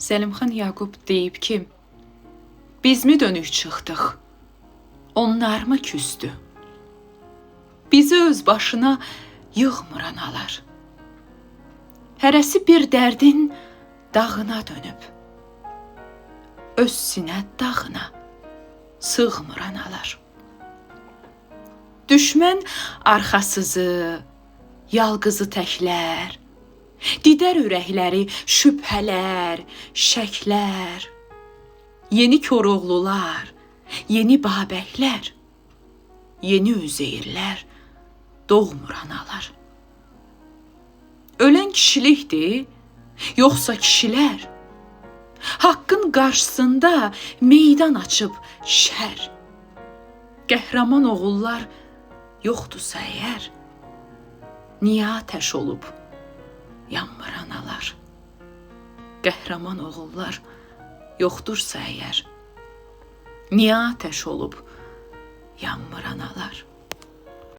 Zəlimxan Yaqub deyib ki, bizmi dönük çıxdıq, onlarmı küstü? Bizi öz başına yığmır analar. Hərəsi bir dərdin dağına dönüb, öz sinə dağına sığmır analar. Düşmən arxasızı, yalqızı təklər, didər ürəkləri şübhələr, şəklər, yeni Koroğlular, yeni Babəklər, yeni Üzeyrlər doğmur analar. Ölən kişilikdir, yoxsa kişilər? Haqqın qarşısında meydan açıb şər. Qəhrəman oğullar yoxdursa əgər, niyə atəş olub yanmır analar? Qəhrəman oğullar yoxdursa əgər, niyə atəş olub yanmır analar?